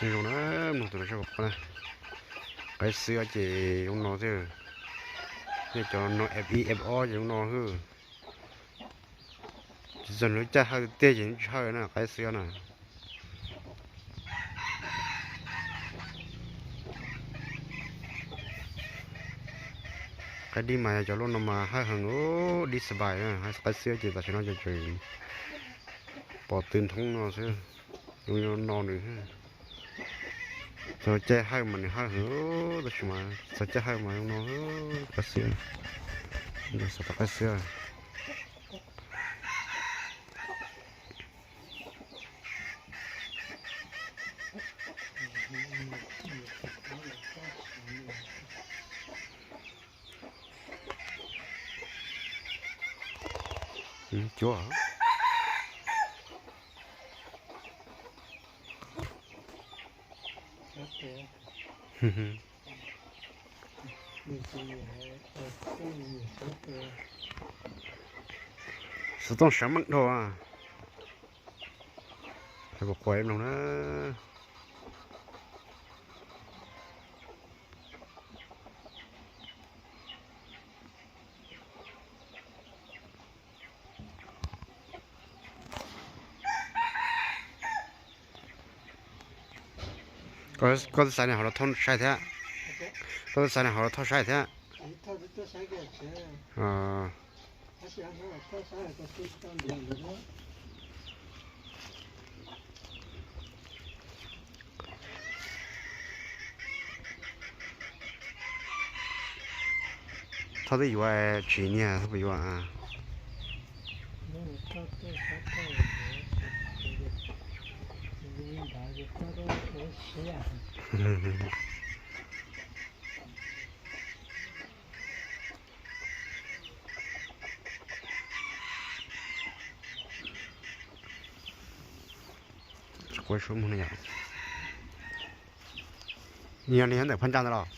Zoo na, mloog tus no sab pom qab na. Qaib xwb ces zoo no xwb. Yog cov no F ib F ob ces zoo no xwb. Tsis txog lub caij hawj tiag ces tsis hawj na, qaib xwb na. Qaib dib mas yog cov loj no mas hawj heev, dib xab pais na, qaib xwb ces tam sim no ces tseem pom tw nthoob no xwb. Zoo no nws txog caij hawj mas nws hawj heev, tab sis mas txog caij hawj mas zoo no, qaib xwb, xav tau qaib xwb. Cuab. Xov tooj sawv meej dhau. Hais kom quav mloog na. Koj twb xav nws hauv los thauj saib thiab. Koj twb xav nws hauv los thauj saib thiab. Thauj twb yuav tsis niag thauj puas yuav. Tsis quav suab muag na yom. Yog li nyob ntawm phab ntsa ntawd los?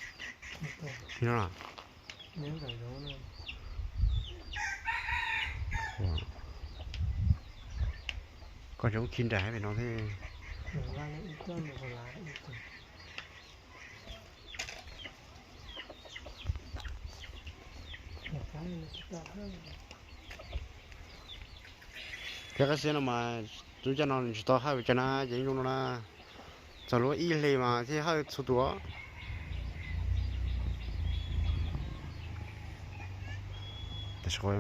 Koj tseem khi nraim pem no thiab. Thiab qab xiab no mas tus caj no nws tsis tau hawj pes tsawg na, ces zoo no na. Txog lub ib hlis mas thiaj hawj txhua tus.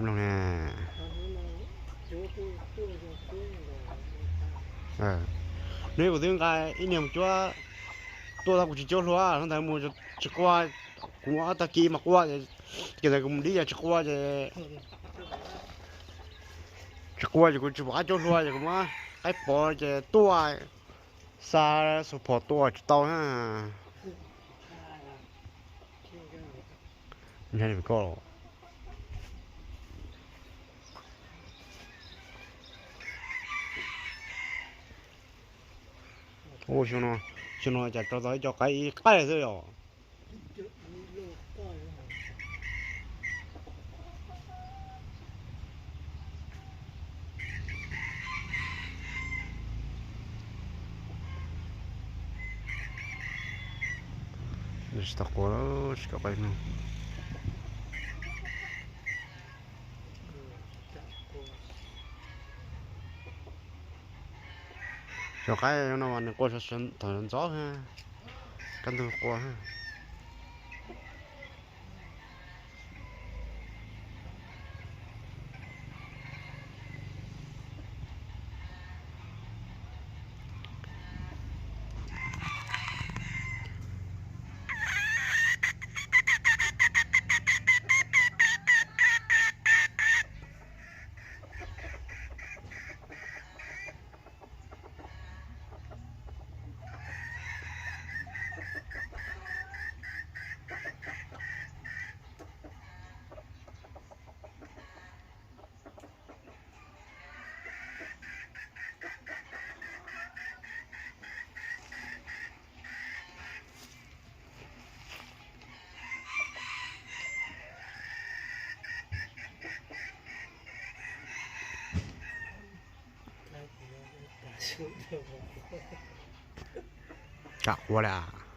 Mloog na. Nws kuv twb nqa ib niag mus cuab tuaj tau, kuv tsis cuab hlua, hnub ntawd mus tsis qua, kuv ob tag kis mas qua, ces ntawd kuv mus dib ces tsis qua ces, tsis qua ces kuv tsis pom qab cuab hlua ces kuv muab qaib pov ces tuaj xa xuas phom tua tsis tau na. Koj Ua xyoo no, xyoo no cas rau tau ib co qaib ib qaij xwb yom. Tsis tau qua, tsis tau qaib no. Cov qaib no mas nws qua thaum ntxov, kaj ntug qua. Kam ua li as.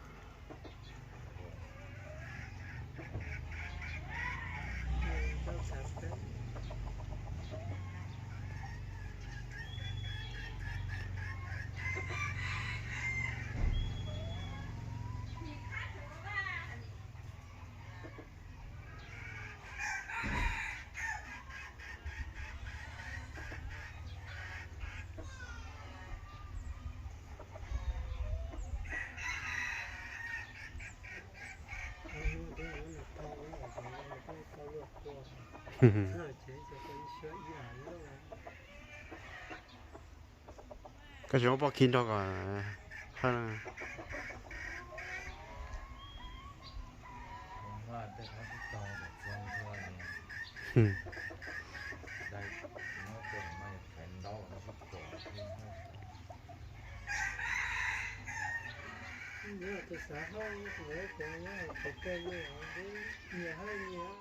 Koj tsis muab pob khi nrog kom hawb.